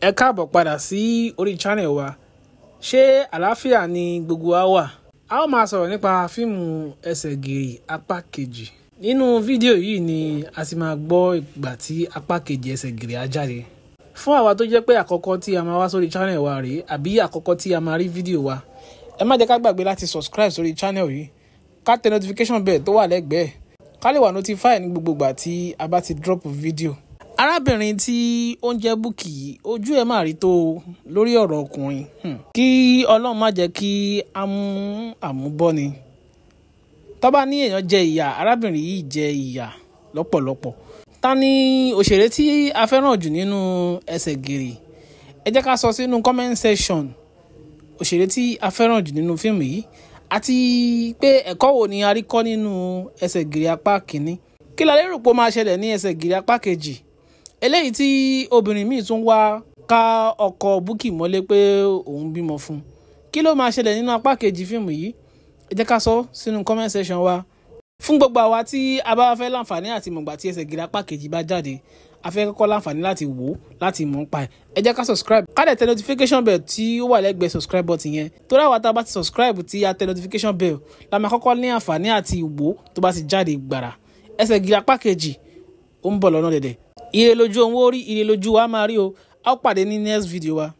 Ẹ káàbọ̀ padà sí orí channel wa. Ṣé àlàáfíà ni gbogbo wa wà? A ó máa sọ̀rọ̀ nípa fíìmù Ẹsẹ̀ Gìrì apá kejì. Nínú fídíò yìí ni a ti máa gbọ́ ìgbà tí apá kejì Ẹsẹ̀ Gìrì á jáde. Fún àwa tó jẹ́ pé àkọ́kọ́ tí a máa wá sórí channel wa rèé àbí àkọ́kọ́ tí a máa rí fídíò wa, ẹ má jẹ́ ká gbàgbé láti subscribe sórí channel yìí, ká tẹ notification bell tó wà lẹ́gbẹ̀ẹ́, ká lè wà notify ní gbogbo ìgbà tí a bá ti drop fídíò. Arábìnrin tí ó ń jẹ́ Bukky yìí, ojú ẹ̀ máa rí tó lórí ọ̀rọ̀ ọkùnrin. Kí Ọlọ́run má jẹ́ kí á mú àmúbọ́ ni. Tó bá ní èèyàn jẹ ìyà, arábìnrin yìí jẹ ìyà lọ́pọ̀lọpọ̀. Ta ni òṣèré tí a fẹ́ràn jù nínú Ẹsẹ̀ Gìrì? Ẹ jẹ́ ká sọ sínú comment section òṣèré tí a fẹ́ràn jù nínú fíìmù yìí, àti pé ẹ̀kọ́ wo ni a rí kọ́ nínú Ẹsẹ̀ Gìrì apá kìíní. Kí la lérò pé ó máa ṣẹlẹ̀ ní Ẹsẹ̀ Gìrì apá kejì? Eléyìí tí obìnrin míì tún wá ká ọkọ Bukky mọ́lé pé òun bímọ fún un. Kí ló máa ṣẹlẹ̀ nínú apá kejì fíìmù yìí? Ẹ jẹ́ ká sọ sínú comment section wa. Fún gbogbo àwa tí a bá fẹ́ láǹfààní àti mọ̀gbà tí Ẹsẹ̀ Gìrì apá kejì bá jáde, a fẹ́ kọ́kọ́ láǹfààní láti wò ó, láti mọ̀ nípa ẹ̀, ẹ jẹ́ ká subscribe, ká dẹ̀ tẹ notification bell tí ó wà lẹ́gbẹ̀ẹ́ subscribe button yẹn. Torí àwa tá a bá ti subscribe tí a tẹ notification bell la máa kọ́kọ́ ní àǹfààní àti wò tó bá ti jáde gbàrà. Ẹsẹ̀ Gìrì apá kejì ó ń bọ̀ lọ́nà dẹ̀dẹ̀. Ire lójú ohun ó rí, ire lójú wa máa rí o. A ó pàdé ní next video wa.